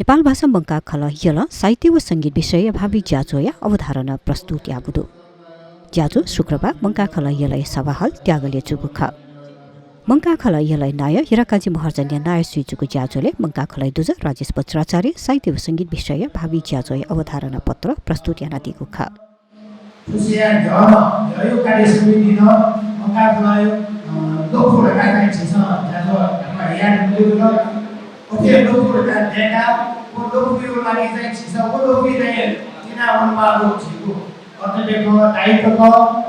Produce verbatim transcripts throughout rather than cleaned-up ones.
नेपाल भाषा मंकाः खलः यलं साहित्य व संगीत विषयया भावी ज्याझ्वःया अवधारणा प्रस्तुत याःगु दु। ज्याझ्वः शुक्रबार मंकाः खलः यलया सभा हल त्यागलय् जूगु खः। मंकाः खलः यलया नायः हिराकाजी महर्जनया नायःसुइ जूगु ज्याझ्वलय् मंकाः खलःया दुजः राजेश वज्राचार्यं साहित्य व संगीत विषयया भावी ज्याझ्वःया अवधारणा पत्र प्रस्तुत यानादीगु खः। थुसिया न्ह्यः नं, न्ह्यःया कार्य समितिं नं मंकाः खलःया, अ, लँपु धकाः चाहिँ झीसं ज्याझ्वः न्ह्याबलें यानादीगु दु। अथे लँपु धकाः दय्काः व लँपुया लागि चाहिँ झीसं व लँपुइ चाहिँ तिनावनेमाःगु झीगु कर्तव्य खः, दायित्व खः।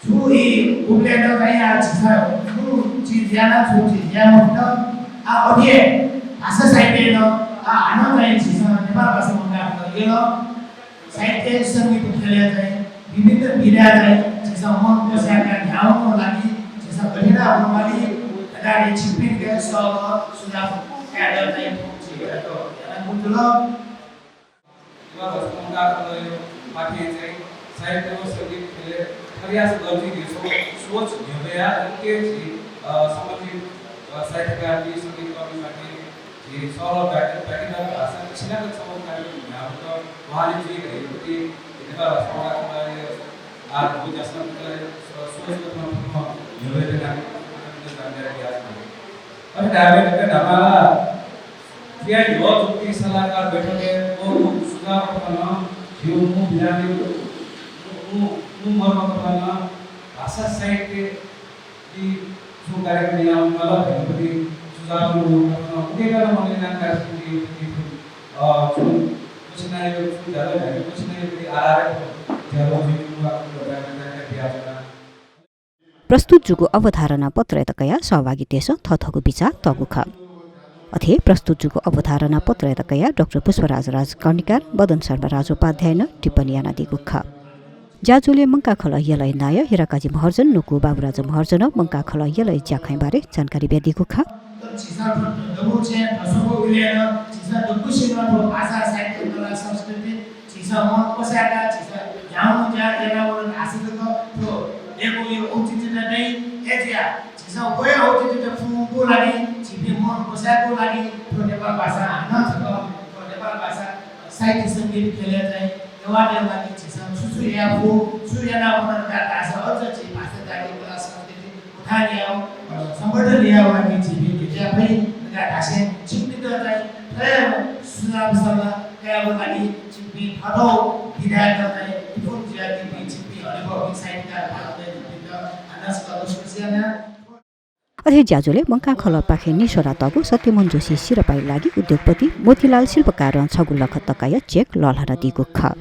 छु ई उबलय् नं चाहिँ आः झीसं छु चिज याना, छु चिज याये मफुत। आः अथे भाषा साहित्यय् नं आः हानं चाहिँ झीसं नेपाल भाषा मंकाः खलः यल साहित्य संगीत ख्यलय् चाहिँ विभिन्न विधा चाहिँ झीसं मन क्वस्याकाः न्ह्यावनेगु लागि झीसं गथे याना वनेमाली धकाः छिकपिन्के सल्लाह सुझाव कायेत चाहिँ झीसं यानागु जुल। नेपाल भाषा मंकाः खलःया पाखें चाहिँ साहित्य व संगीत ख्यलय् थरियास गल्ती न्ह्यः सोच न्ह्यब्वया उके झी, अ, सम्बन्धित, अ, साहित्यकारपिं, संगीतकर्मीपाखें झी सल्लाह ब्याक-, ब्याकेत भाषा सिनाक छगू कार्यक्रम न्ह्याबलें बहाली जुइ धइगु नेपाल भाषा मंकाः खलःया आः न्हूगु ज्यासं सोच कथं न्ह्यब्वया धकाः जानकारी बियाच्वना। अथे धायेबलय् धायेमाल ला, थ्व न्ह्यः जूपिं सल्लाहकार बैठकय् वःगु सुझाव कथं नं झीगु मू विधानया मू, मू, मू मर्म कथं नं भाषा साहित्य इ छुं कार्यक्रम यानावनेमाल धइगु सुझाव नं वःगु कथं नं उदेकलं मनय् यानाः कार्यक्रम, अ, छु क्वसिनाः, छु ज्याझ्वः न्ह्याकेगु क्वसिनाः आधारय् ज्याझ्वः जुइधुंकूगु आः जानकारी बियाच्वना। प्रस्तुत जूगु अवधारणा पत्रयात कयाः सहभागीतय्सं थःथःगु बिचाः तःगु खः। अथे प्रस्तुत जूगु अवधारणा पत्रयात कयाः डाक्टर पुष्पराज राजकर्णिकार, मदन शर्मा राजोपाध्यायनं टिप्पणी यानादीगु खः। ज्याझ्वलय् मंकाः खलः यलया नायः हिराकाजी महर्जन, नुगु बाबुराजा महर्जनं मंकाः खलः यलया ज्याखँया बारे जानकारी बियादीगु खः। झीसं दबुलिइ च्वंगु उबलय् नं झीसं दक्वसिनं थ्व भाषा, साहित्य, कला, संस्कृति झीसं मन क्वस्याकाः झीसं न्ह्यावनेगु ज्या यानावल धाःसा जक थ्व दय्कागुया औचित्यता दइ। अय्जुयाः झीसं वया औचित्यता पूवंकेगु लागि, झीपिं मन क्वस्याकेगु लागि थ्व नेपाल भाषा हानं छकः थ्व नेपाल भाषा साहित्य संगीत ख्यलय् चाहिँ नेवाःतय् लागि झीसं छु छु याये फु, छु यानावन धकाः धाःसा अझ झी भाषा, जाति, कला, संस्कृति उत्थान यायेगु, अ, संवर्धन यायेगु लागि झीपिं गथे याये फइ धकाः धासें छिकपिन्त चाहिँ थ्व हे सुझाव सल्लाह कायेगु लागि छिकपिं थःथःगु विधाय् चाहिँ इफुन जुयादीपिं छिकपिं हनेबहःपिं साहित्यकार भाजु दाजुभाइपिन्त हानं छकः लसकुस याना। अथे ज्याझ्वलय् मंकाः खलःपाखें निस्वनातःगु सत्यमोहन जोशी सिरपाया लागि उद्योगपति मोतीलाल शिल्पकारं छगू लख तकाया चेक लःल्हानादीगु खः।